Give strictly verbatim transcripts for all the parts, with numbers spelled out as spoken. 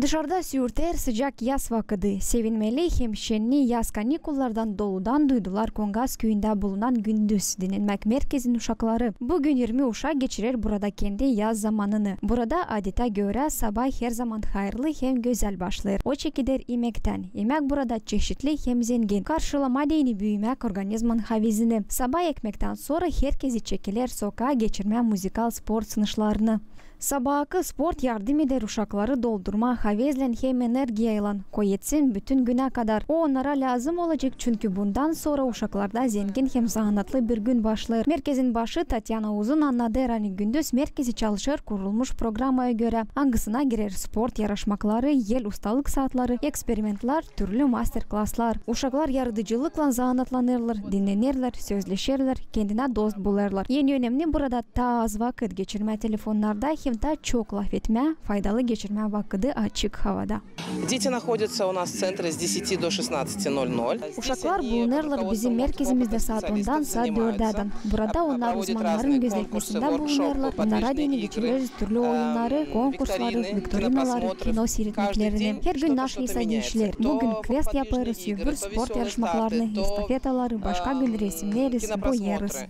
Dışarda süürer sıcak yaz vakıdı. Sevinmeli hem şenni yaz kanikullardan doludan duydular Kongaz küüyündä bulunan Gündüz dinlenmäk merkezin uşakları. Büün irmi uşak geçirer burada kendi yaz zamanını. Burada, adetä görä, sabaa herzaman hayırlı hem gözäl başlêêr. O çekiler imektän. İmek burada çeşitli hem zengin. Karşılama deyni büümäk organizmanın havezini. Sabaa ekmektän sora herkezi çekiler sokaa geçirmää muzıkal sport sınışlarını. Sabaakı sport yardım eder uşakları doldurmaa havezlän hem energiyaylan, koyetsin bütün günä kadar. O onnara lääzım olacek, çünkü bundan sora uşaklarda zengin hem zanaatlı bir gün başlêêr. Merkezin başı Tatyana Uzun annadêr, ani Gündüz merkezi çalışêr kurulmuş programaya görä, angısına girer sport yaraşmakları, el ustalık saatları, eksperimentlar, türlü master-klaslar. Uşaklar yaradıcılıklan zanaatlanêrlar, dinnenerlär, sözleşerlär, kendinä dost bulêrlar. En önemli burada taa az vakıt geçirmää telefonnarda hem taa çok lafetmää, faydalı geçirmää vakıdı açık havada. Дети находятся у нас в центре с десяти до шестнадцати ноль ноль. Uşaklar bulunêrlar bizim merkezimizdä saat ondan saat dördädän. Burada onnar uzmannarın gözletmesindä bulunêrlar. Onnara deyni geçireriz türlü oyunnarı, konkursları, viktorinaları, kino siiretmeklerini. Her gün naşey sa diişiler. Büün kvest yapêrız, öbür sport yarışmaklarını, estafetaları, başka gün resimneriz, boyêêrız.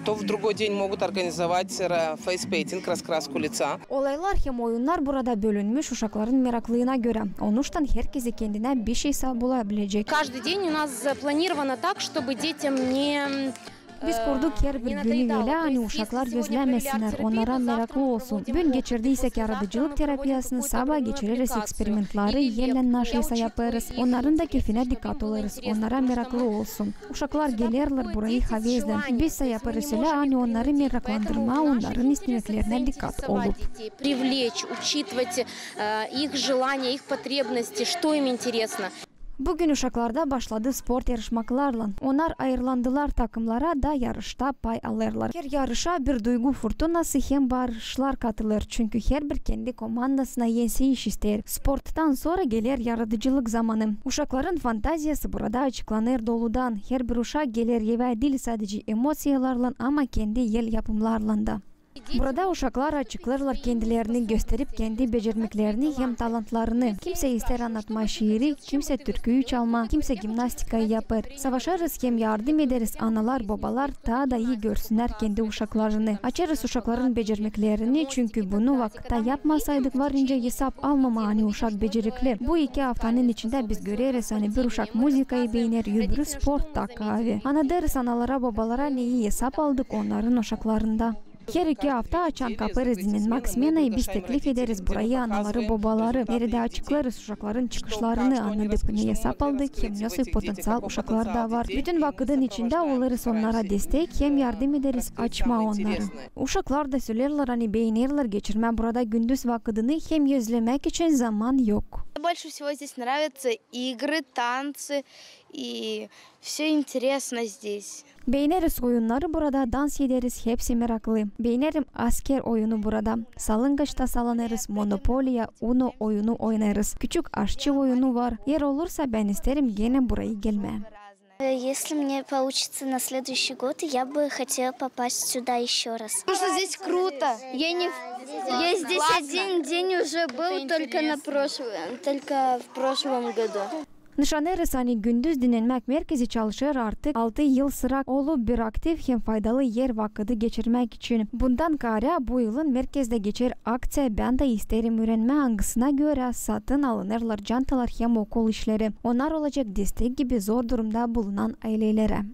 То в другой день могут организовать фейспейнтинг, раскраску лица. Olaylar hem oyunnar burada bölünmüş uşakların meraklıına görä. Onuştan herkezi kendinä bişey sa bulabilecek. Каждый день у нас запланировано так, чтобы детям не Biz kurduk herbir günü ölä, ani uşaklar gözlämesinnär, onnara meraklı olsun. Büün geçirdiysek yaradıcılık terapiyasını, sabaa geçireriz eksperimentları, ellän naşey sa yapêrız. Onnarın da kefinä dikkat olêrız, onnara meraklı olsun. Uşaklar gelerlär burayı havezlän. Biz sa yapêrız ölä, ani onnarı meraklandırmaa, onnarın istemeklerinä dikkat olup. Привлечь, учитывать их желания, их потребности, что им интересно. Büün uşaklarda başladı sport yarışmaklarlan. Onnar ayırlandılar takımlara da yarışta pay alêrlar. Her yarışa bir duygu furtunası hem barışlar katılêr, çünkü herbir kendi komandasına enseyiş isteer. Sporttan sora geler yaradıcılık zamanı. Uşakların fantaziyası burada açıklanêr doludan. Herbir uşak geler evä diil sadecä emosiyalarlan, ama kendi el yapımlarlan da. Burada uşaklar açıklêêrlar kendilerini, gösterip kendi becermeklerini hem talantlarını. Kimsä isteer annatmaa şiiri, kimsä türküyü çalmaa, kimsä gimnastikayı yapêr. Savaşêrız hem yardım ederiz analar, bobalar taa da ii görsünnär kendi uşaklarını. Açêrız uşakların becermeklerini, çünkü bunu vakıtta yapmasaydık, var nicä esap almamaa, ani uşak becerikli. Bu iki aftanın içindä biz göreriz, ani bir uşak muzıkayı beener, öbürü sport, taa kaavä. Annadêrız analara, bobalara, neyi esap aldık onnarın uşaklarında. Her iki afta, açan kapêrız dinlenmäk smenayı, biz teklif ederiz burayı anaları, bobaları, neredä açıklêêrız uşakların çıkışlarını, annadıp, ne esap aldık hem nasıl potenţial uşaklarda var. Bütün vakıdın içindä olêrız onnara destek hem yardım ederiz açmaa onnarı. Uşaklar da söleerlär, ani beenerlär geçirmää burada gündüz vakıdını hem özlemäk için zaman yok. Больше всего здесь нравятся игры, танцы и всё интересно здесь. Beeneriz oyunnarı burada, dans ederiz, hepsi meraklı. Beenerim asker oyunu burada. Salıngaçta sallanêrız, Monopoliya, Uno oyunu oynêêrız. Küçük aşçı oyunu var. Eer olursa, bän isteerim genä burayı gelmää. Если мне получится на следующий год, я бы хотела попасть сюда ещё раз. Потому что здесь круто. Я не, я здесь один день уже был, только на прошлом, только в прошлом году. Nışanêêrız, ani gündüz dinlenmäk merkezi çalışêr artık altı yıl sıra, olup bir aktiv hem faydalı er vakıdı geçirmäk için. Bundan kaarä bu yılın merkezdä geçer akţiya "Bän dä isteerim üürenmää", angısına görä satın alınêrlar çantalar hem okul işleri. Onnar olacek destek gibi zor durumda bulunan aylelerä.